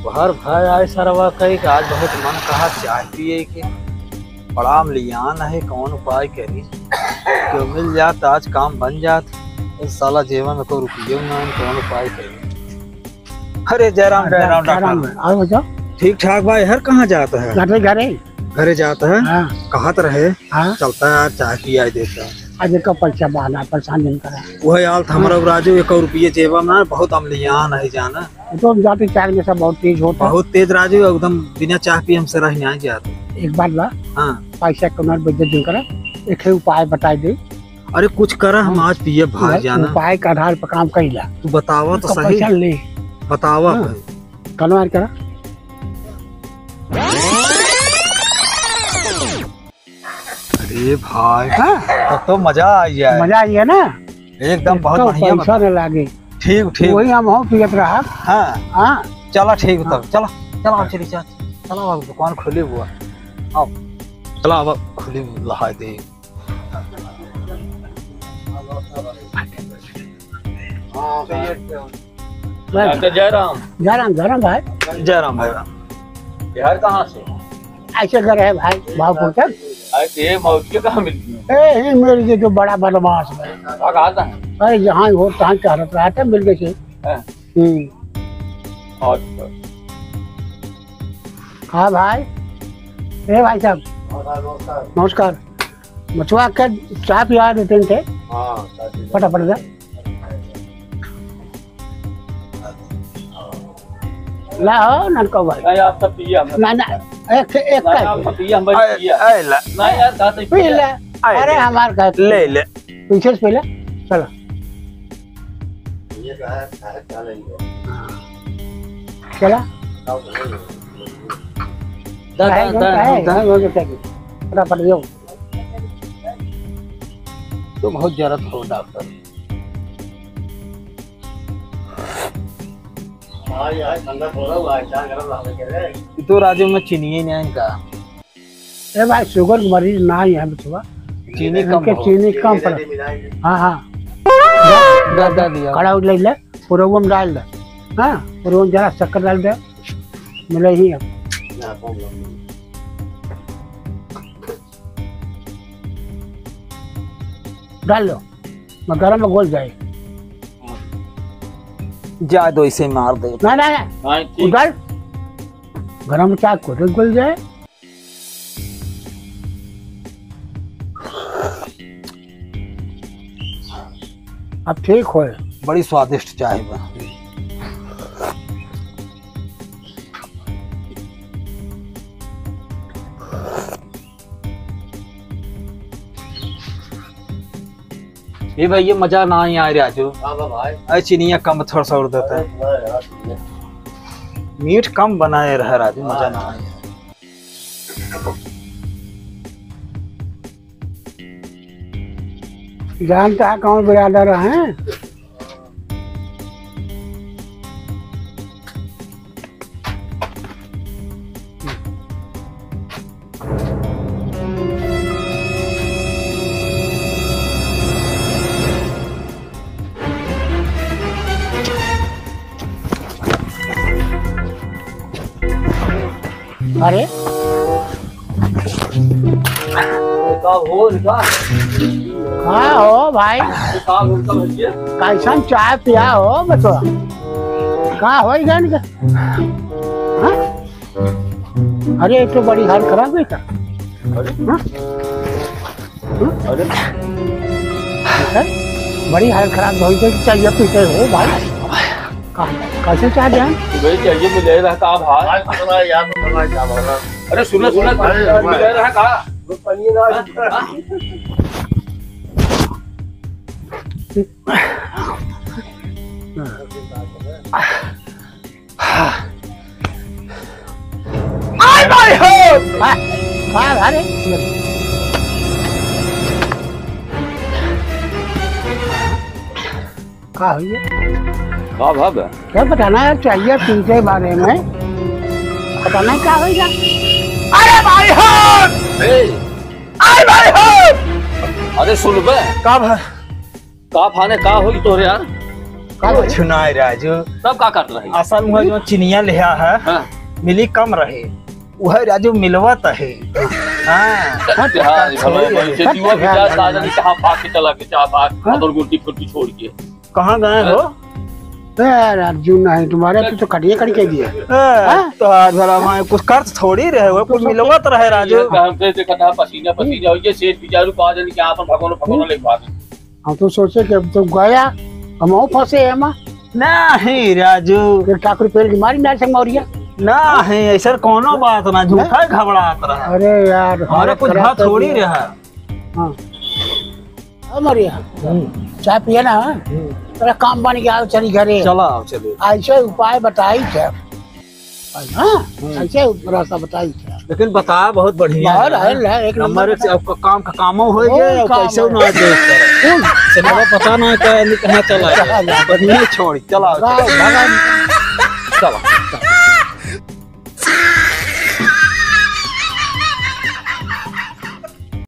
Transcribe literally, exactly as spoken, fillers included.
तोहर भाई आए सरवा कही कि आज बहुत मन कहा चाय पिए के, बड़ा अमलियान है, कौन उपाय करी? केहू मिल जात आज काम बन जात। इस साला जेबा में कोई रुपये ना है, कौन उपाय करी? अरे जयराम, जयराम जयराम डॉक्टर। भाई, और बताओ। ठीक ठाक भाई, हर कहाँ जात है? घरे, घरे। घरे जात है? हाँ। कहत रहे, हाँ। चलता है यार, चाय पिया देता। आज एक पैसा बहाना, परेशान नहीं करा। वही हाल था हमारा राजू, एक रुपये जेबा में, बहुत अमलियान है जाना। तो हम जाते चाय में सब बहुत तेज होता। बहुत तेज राजू, एकदम बिना चाय पिए हमसे रह नहीं जाते। एक बात बा, हाँ। पैसा के ना बेइज्जत जिन करा, एक ही उपाय बताई दे। अरे कुछ करा, हम हाँ। आज पिए भाग उपाय, जाना। उपाय के आधार पर काम कइला। तू बतावा तो उसका सही। पैसा ले। बतावा हाँ। भाई। कनवार करा। अरे भाई, हाँ। तब तो मजा आ गया है। मजा आ गया ना? एकदम बहुत एकदम बढ़िया पैसा बता। न लागे। ठीक, ठीक। वही हम हो पियत रहा। हाँ। हाँ। चला ठीक तब, चला, चला, चली, चला, चला, अब दुकान खुली हुआ। आओ, चला, अब खुली हुआ, लहाय दे। हाँ, भैया। डॉक्टर जयराम। जयराम, जयराम भाई। जयराम भाई। बिहार कहाँ से? ऐसे घर है भाई, भावपुर तक। अरे, ये मौत के कहाँ मिलती है? ए, ये मेरे ये जो बड़ा बदमाश है। क्या कहा था? अरे, जहाँ हो, तहाँ टहलत रहता है, मिल गए थे। हाँ। हम्म। अच्छा। हाँ भाई। ए भाई साहब। हाँ, नमस्कार। नमस्कार। मछुआ के चाय पिया देते थे। हाँ, चाय पी लो। फटाफट से। ला हो, ननका भाई। नहीं, आप सब पिए, हम ना, ना, एक, एक नहीं, का आप सब पिए, हम भाई ए, पिए। ए, ला। नहीं यार, कहा तो पी पिए। ले। ए, अरे, ले। हमार का ले, ले। पीछे से पहले, चलो। ये तो है, है, क्या लेंगे? हाँ। चला। दा, दा, है, दा, है, दा। है, हो गया, क्या किया? फटाफट जाओ। तो बहुत जरूरत हो डॉक्टर। हाँ, यार, ठंडा थोड़ा हुआ है, चाय गरम रहा है, क्या है? ये तो राजू में चीनी ही नहीं है इनका। ए भाई, शुगर के मरीज ना ही है बचवा। चीनी कम इनके हो। चीनी कम पड़ा। हाँ, हाँ। दा, दा दिया। खड़ा हो, ले ले, पुरवा में डाल दे। हाँ, पुरवा में जरा शक्कर डाल दे, मिले ही अब। डाल लो, मैं गरम में घोल जाए। जाए दो, इसे मार दे। ना, ना, ना। हाँ, ठीक। उधर गरम चाय को तो घुल जाए। अब ठीक होए। बड़ी स्वादिष्ट चाय बा। ए भाई, ये मजा ना ही आए राजू। हाँ बा भाई। अरे चीनिया कम थोड़ा सा और देता। अरे ना यार, चीनिया। मीठ कम बनाए रहा राजू, मजा ना आए। जानता है कौन बिरादर है? अरे, का हो, का? का हो भाई? का हो, का भैया? कैसन चाय पिया हो बचवा? का हो गन के? हाँ? अरे, ये तो बड़ी हाल खराब है का? अरे? हाँ? हम्म? अरे। हैं? बड़ी हालत खराब हो गई, चाहिए पीते हो भाई। का-, कैसे चाह जाए? भाई चाहिए मिले रहा का भाई? भाई, सुना यार, सुना क्या बोला? अरे सुनो, सुनो, अरे, मिले रहा का? वो पनीर ना हाँ? हाँ? आय माय हो! हाँ, हाँ, अरे। का हुई है? का भाव है? क्या पता ना यार, चाहिए पी के बारे में। पता नहीं का हुई ना। अरे भाई हो! ए! आय माय हो! अरे सुन बे। का भा-, का फाने का होई तोरे यार? का कुछ नहीं राजू। तब का करत रही? असल में जो चिनिया लिहा है, हाँ। मिली कम रहे, वह राजू मिलवत है। हाँ। हट, हाँ, थोड़ी, थोड़ी, थोड़ी, हट, थोड़ी, हट, थोड़ी, हट। कहाँ भाग के चला के, चाह भाग, हाँ? और गुड्डी फुड्डी छोड़ के। कहाँ गए हो? ए, राजू नहीं, तुम्हारे तो, तो खटिया खड़ी कह दिया। ए, हाँ? तो आज भला वहाँ कुछ खर्च थोड़ी रहे, वो कुछ मिलवत रहे राजू। ये तो हमसे देखा था, पसीना पसीना हो गया, सेठ बेचारू कहा जाने कि आप भगवान भगवान लेके आ गए। हम तो सोचे कि अब तो गया, हम और फंसे हैं माँ। नहीं राजू। फिर ठाकुर पेल की मारी ना संगौरिया। नहीं, ऐसा कोनो बात ना, झूठा ही घबरात रहा। अरे यार, हमारे हालत कुछ खराब बात कर थोड़ी दिया। रहा। हाँ। ओ मरिया, हम्म। चाय पिए ना, हाँ? हम्म। तेरा काम बन गया, चली घरे। चला, चलिए। ऐसे उपाय बताई थे। हाँ, हम्म। ऐसे रास्ता बताई थे। लेकिन बता बहुत बढ़िया बहुत है। है, है, एक नंबर नंबर से है। आपका काम का कामो हो ओ, गया, और काम कैसे है। ना दे। हम्म। से बाबा पता ना क्या है, कहाँ चला गया। चला गया। बढ़िया छोड़ी, चला, भगा, चला। भगा। चला।